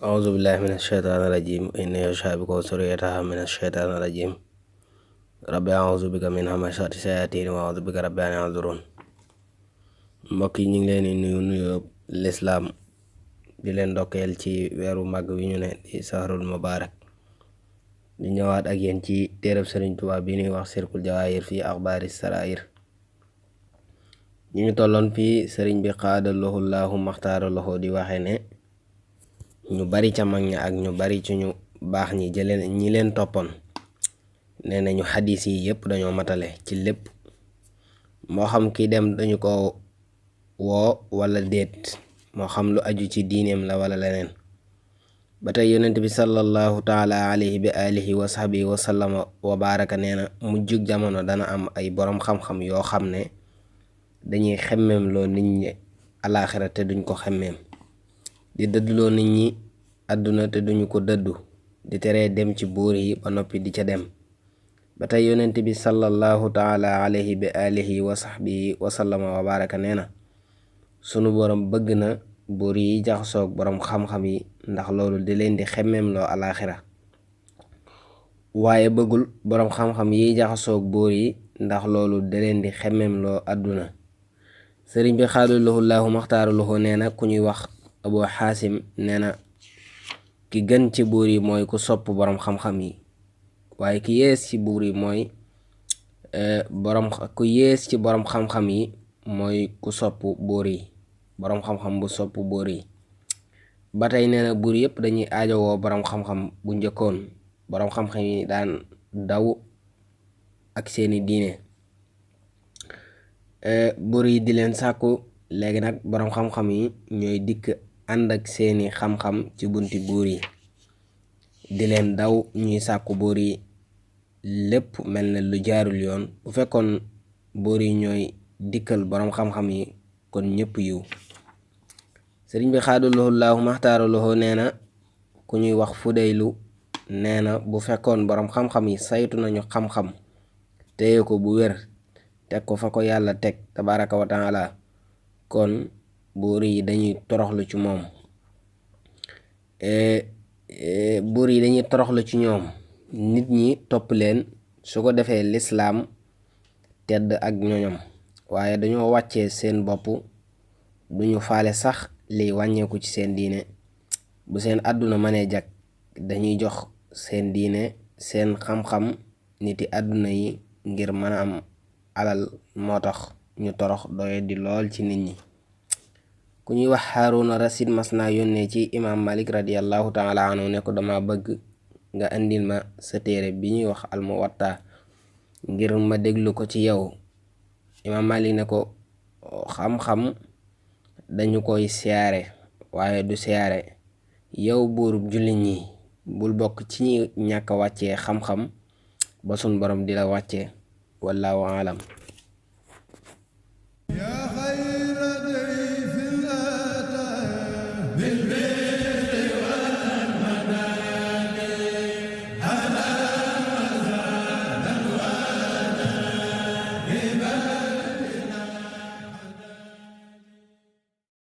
أعوذ بالله من الشيطان الرجيم إني أشهد بك وذريتها من الشيطان الرجيم rabbi a'uuzu bika min hamazaati shayaatiin wa a'uuzu bika rabbi an yahduruun. Mbokk yi ñu ngi leen di nuyu lislaam di leen ndokkeel ci weeru màgg wi ñu ne di sahrul mubaarak di ñëwaat ak yéen ci téereb Sëriñ Tuubaa bi ñuy wax sirkul jawaahir fii axbaari saraayir. ñu ngi tolloon fii sëriñ bi xaadalohu llaahu maxtaara lahu di waxe ne ñu bari ca mag ña ak ñu bari ci ñu baax ñi jëleen ñi leen toppoon nee nañu xadis yi yëpp dañoo matale ci lépp, moo xam ki dem dañu ko woo wala déet, moo xam lu aju ci diineem la wala leneen. ba tey yonent bi sallallahu taala alayhi bi alihi wa sahbihi wa sallama wa baraka nee na mujjug jamono dana am ay boroom xam-xam yoo xam ne dañuy xemmeem loo nit ñi alaaxira te duñ ko xemmeem, di dëdduloo nit ñi àdduna te duñu ko dëddu, di teree dem ci buur yi ba noppi di ca dem. ba tey yonent bi sallallahu taala alayhi bi alihi wa sahbihi wa sallama wa baraka nee na sunu borom bëgg na buur yi jaxasoog borom xam-xam yi ndax loolu di leen di xemmeem loo alaaxira, waaye bëggul borom xam-xam yi jaxasoog buur yi ndax loolu di leen di xemmeem loo àdduna. sëriñ bi xaadalahu llaahu maxtaaru lahu nee na ku ñuy wax Abu Xaasim nee na ki gën ci buur yi mooy ku sopp borom xam-xam yi, waaye ki yées ci buur yi mooy ku yées ci borom xam-xam yi mooy ku sopp buur yi, borom xam-xam bu sopp buur yi. ba tey nee na buur yëpp dañuy aajowoo borom xam-xam bu njëkkoon, borom xam-xam yi daan daw ak seeni diine, buur yi di leen sàkku. léegi nag borom xam-xam yi ñooy dikk ànd ak seeni xam-xam ci bunti buur yi di leen daw ñuy sàkku buur yi. lépp mel na lu jaarul yoon. bu fekkoon buur yi ñooy dikkal boroom xam-xam yi kon ñëpp yiw. sëriñ bi xaadalahu llaahu maxtaara lahu nee na ku ñuy wax Fudaylu nee na bu fekkoon boroom xam-xam yi saytu nañu xam-xam téye ko bu wér teg ko fa ko yàlla teg tabaraka wa taala kon buur yi dañuy toroxlu ci moom, buur yi dañuy toroxlu ci ñoom, nit ñi topp leen, su ko defee lislaam tedd ak ñoñom. waaye dañoo wàccee seen bopp, duñu faale sax liy wàññeeku ci seen diine. bu seen àdduna mënee jag dañuy jox seen diine seen xam-xam niti àdduna yi ngir mën a am alal, moo tax ñu torox doye di lool ci nit ñi. ku ñuy wax Haaruna Rasid mas naa yónnee ci imaam Malik radiallahu taala anhu ne ko dama bëgg nga indil ma sa téere bi ñuy wax Al-Muwatta ngir ma déglu ko ci yow. imaam Malik ne ko xam-xam dañu koy siyaare waaye du siyaare. yow buurub jullit ñi bul bokk ci ñi ñàkk wàccee xam-xam ba sun borom di la wàccee. wallaahu alam.